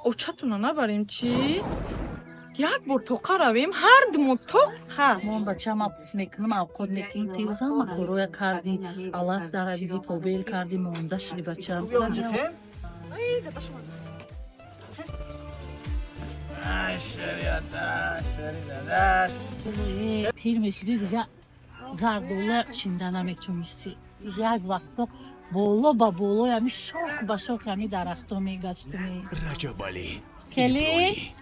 Очатуна набарем чӣ? Як бор тоқа равем, ҳар думо тоқа. Мон бачам апс мекунам, авқот мекунем, тирӯзам макороя кардӣ, алаф даравидӣ, побел кардӣ, монда шуди бачам. Пир мешидӣ, дига зардола чинда наметонистӣ. Як вақто боло ба болои ҳами шох ба шохи ҳами дарахто мегаштем. Раҷабалӣ. Кели?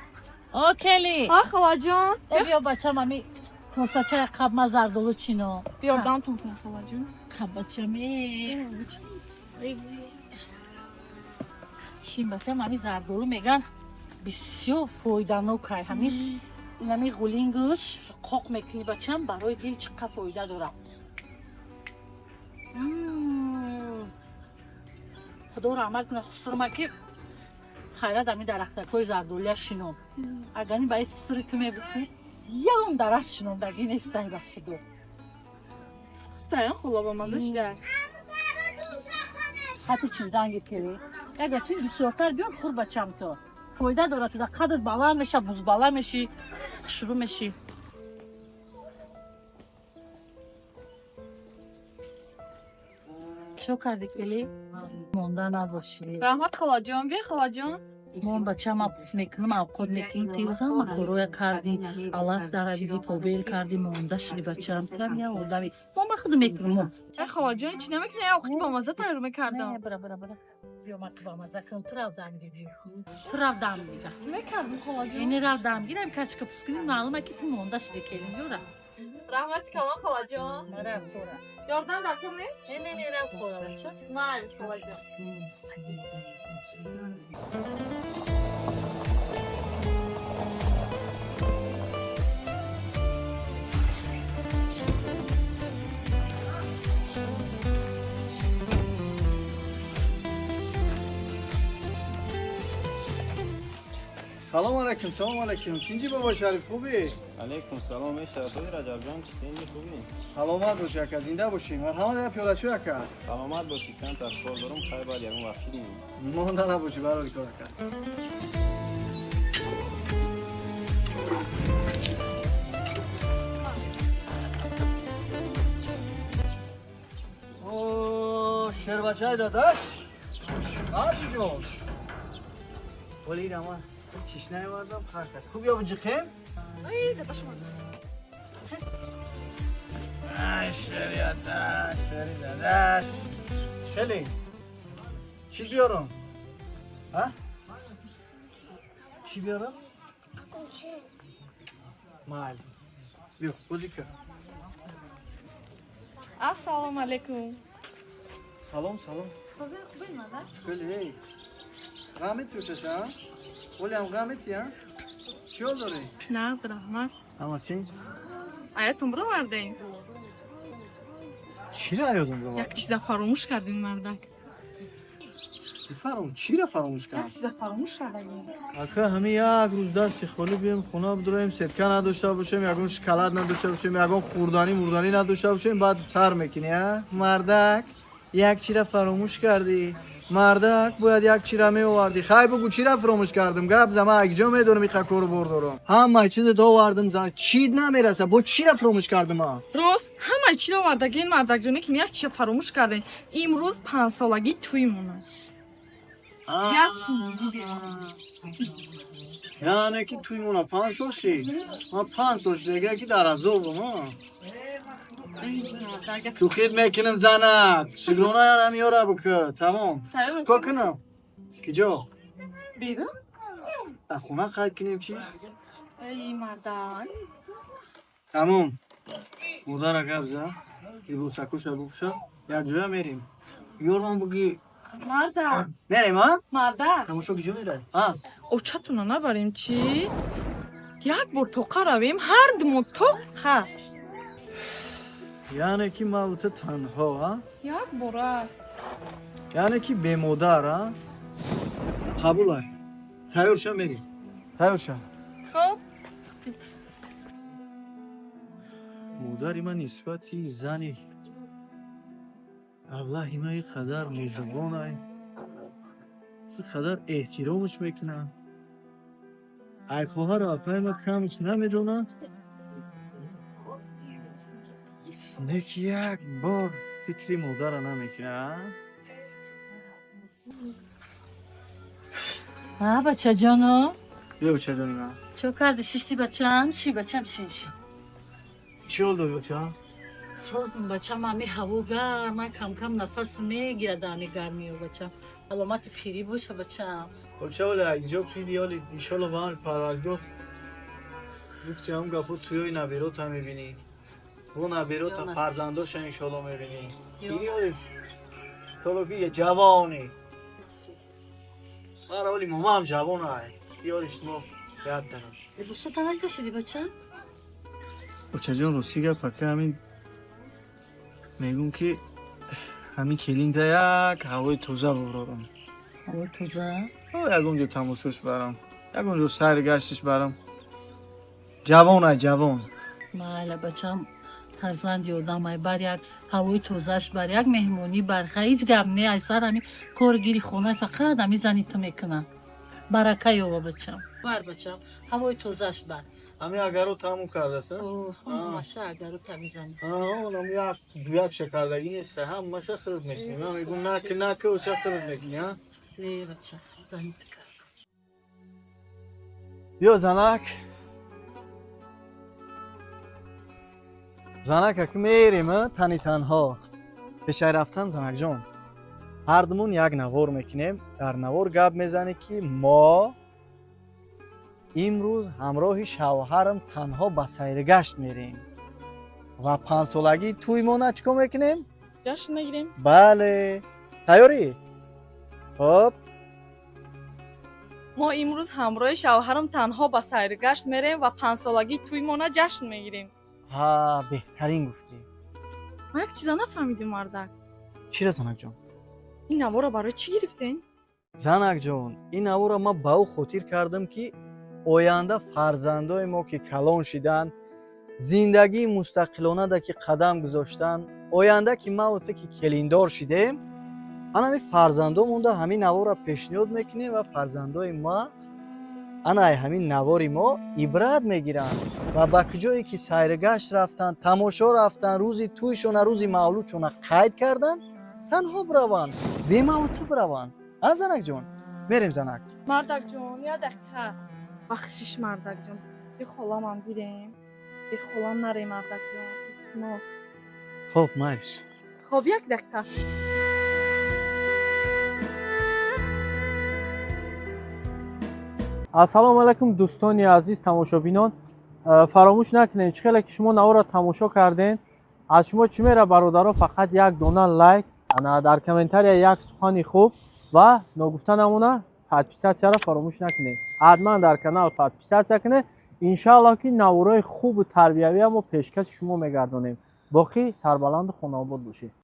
О, кели! А, холаҷон. Э, биё бачам, ҳами косачаи қаб ма зардолу чино. Биёрдамтон кунам, холаҷон. Қаб бачам, э. Чин бачам, ҳами зардолу меган бисёр фоиданокай. Ҳамин инами ғулингуш қоқ мекунӣ бачам, барои дил чӣ қадр фоида дорад. Худо раҳмат кунад хусурма ки хайрат ҳами дарахтакҳои зардолия шинон. Агар ин ба ин хусури ту мебудӣ, ягон дарахт шинондагӣ нестай ба худо. Стаян хола ба маза шуда. Хати чинданги кели. Ягар чин бисёртар биёр хур бачам то. Фоида дорад, туда қадат баланд меша, бузбала мешӣ, хушрӯ мешӣ. Чо кардӣ кели? Монда набошӣ. Раҳмат холаҷон, биё холаҷон. Мон бачам апс мекунам, авқот мекунем, тирӯзам макороя кардӣ, алаф даравидӣ, побел кардӣ, монда шуди бачам. Турам я одами. Мо ма худ мекунам. Э, холаҷон, чӣ намекунӣ? Овқати бомаза тайёр мекардам. Не, бара, бара, бара. Биё ман ту бамаза кунам, ту рав дам гир, биё. Ту рав дам гир. Мекардам, холаҷон. Ини рав дам гир, ами качка пус кунӣ, маълума ки ту монда шуди келин, биё рав. Раҳмати калон, холаҷон. Рав, хора. Ёрдам дар кор нест? Не, не, не, рав хора, бача. Майли, холаҷон. Салом алейкум, салом алейкум. Тинҷи бобо Шариф, хубӣ? Алейкум салом, шарафои Раҷабҷон, тинҷи хубӣ? Саломат бошӣ ака, зинда бошӣ. Марҳамат, я пиёлачӯ ака. Саломат бошӣ, камтар кор дорам, хай баъд ягон вақт шидем. Монда набошӣ, барори кор ака. О, шербачай дадаш. Ҳаҷи ҷон. Вале ира ман чиш наёвардам, ҳар кас. Хуб ё биҷиқем? Ай, дадашма. Ай, шариата, шари дадаш. Хеле. Чӣ биёрам? А? Чӣ биёрам? Майли. Биё, бозӣ кун. Ассалому алайкум. Салом, салом. Хубӣ, маза? Хеле, эй. Ғамит пӯшаша, а? Олиам ғамити, а? Чӣ ҳол дорӣ? Нағз, раҳмат. Ама чӣ? Аятон бировардем. Чиро аёдам бировардам? Як чиза фаромӯш кардем, мардак. Чӣ фаром? Чиро фаромӯш Як кардам? чиза фаромӯш кардагем. Ака, ҳамин як рӯз дасти холӣ бием хона бидуроем, сетка надошта бошем, ягон шоколад надошта бошем, ягон хӯрданӣ мурданӣ надошта бошем, баъд сар мекунӣ, а? Мардак, як чира фаромӯш кардӣ. Мардак, бояд як чира меовардӣ. Хай бугӯ, чира фаромӯш кардам? Гап за, ман акҷо медонам иқа кору бор дорам. Ҳамаи чизет овардам, зан, чид намераса, бо чира фаромӯш кардам, а? Рост, ҳамаи чиро овардагин, мардакҷоне, ки як чиза фаромӯш кардем. Имрӯз панҷсолагӣ тӯймона. Яъне ки тӯймона 5 сол шид? Ман 5 сол шид, ки дар азобам, а? Шӯхит мекунам, занак. Шукронаярам ёра бикӯ. Тамом. Чикор кунам? Киҷо? Берун? Аз хона қайд кунем чӣ? Эй, мардак. Тамом. Модара гап за. Либосакуша бупӯша. Як ҷоя мерем. Ёрам буги. Мардак. Мерем, а? Мардак. Тамошо киҷо мерай? А? Очатуна набарем чӣ? Як бор тоқа равем, ҳар думо тоқа. Яъне ки ман ту танҳо, а? Як бора. Яъне ки бемодар, а? Қабулай. Тайёр ша, мерем. Тайёр ша. Хуб. Модари ман нисбати зани аблаҳи ман ин қадар меҳрубонай, ин қадар эҳтиромаш мекунам. Ай хоҳару апай ма камш намедонад, леки як бор фикри модара намекунад. Ҳа, бачаҷоно. Биё, бачаҷони ман. Чо карди, шишти, бачам? Ши, бачам, шин, шин. Чӣ ҳол дори, бача? Созм, бачам. Ами ҳаво гарм, ай камкам нафас мегирад ами гармиё, бачам. Аломати пирӣ боша, бачам. Бача, оли инҷо пири, оли иншолло ба ҳамин парвардигор гуфти ҳам гапо, туёи наберота мебинӣ, бо наберота фарзандоша иншолло мебинӣ. Пири оли иншолло ки ҷавонӣ. Мара оли момаам ҷавон ай, ёли шумо яд дарам. Либосота накашиди, бачам? Бачаҷон, рости гап, ака, ҳамин мегӯм ки ҳамин келинта як ҳавои тоза бурорам. Ҳавои тоза? Ягон ҷо тамошош барам, ягон ҷо сайр гаштиш барам. Ҷавон ай, ҷавон. Майла, бачам, фарзанди одам ай, бар як ҳавои тозааш, бар як меҳмонӣ бар. Ха, ҳеҷ гап не, ай сар ами кори гири хона фақат ами зани ту мекунад. Барака ёба, бачам. Бар, бачам, ҳавои тозааш бар. Ҳамин агаро тамом кардааст. Ҳамаша агаро тамизани. Онам як дуяк шакардагӣ нест, ҳамаша хирд мекунӣ. Ман мегӯм наки, наки, оша хирд мекунӣ, а? Не, бача, зани ту кард. Биё, занак, занак, аку мерем тани танҳо. Пешай рафтан, занакҷон, ҳардумон як навор мекунем. Дар навор гап мезанем, ки мо имрӯз ҳамроҳи шавҳарам танҳо ба сайргашт мерем ва панҷсолагии тӯймона чӣ кор мекунем? Ҷашн мегирем. Бале, тайёрӣ? Хоб. Мо имрӯз ҳамроҳи шавҳарам танҳо ба сайргашт мерем ва панҷсолагии тӯймона ҷашн мегирем. Ҳа, беҳтарин гуфтӣ. Ман як чиза нафаҳмидим, мардак. Чира, занакҷон? Ин наворро барои чӣ гирифтем? Занакҷон, ин наворро ман ба ӯ хотир кардам, ки оянда фарзандои мо ки калон шиданд, зиндагии мустақилонада ки қадам гузоштанд, оянда ки маву ту ки келиндор шидем, ана ҳамин фарзандо монда ҳамин наворро пешниҳод мекунем ва фарзандои ма ана ҳамин навори мо ибрат мегиранд ва ба куҷое ки сайргашт рафтанд, тамошо рафтанд, рӯзи тӯйшона, рӯзи мавлудшона қайд карданд, танҳо бираванд, бемаву ту бираванд. А, занакҷон, мерем, занак. Мардакҷон, як дақиқа, бахшиш, мардакҷон, би холамам гирем, би холам нарем, мардакҷон, илтимос. Хоб, майш. Хоб, як дақиқа. Ассалому алайкум, дӯстони азиз, тамошобинон. Фаромӯш накунед, чӣ хеле ки шумо наворро тамошо кардем, аз шумо чӣ мера, бародаро? Фақат як дона лайк, ана дар комментария як сухани хуб ва ногуфта намона, подписаться ро фаромӯш накунед. Ҳатман дар канал подписаться кунед. Иншааллоҳ, ки наворои хубу тарбиявия мо пешкаши шумо мегардонем. Боқӣ сарбаланду хонаобод бошед.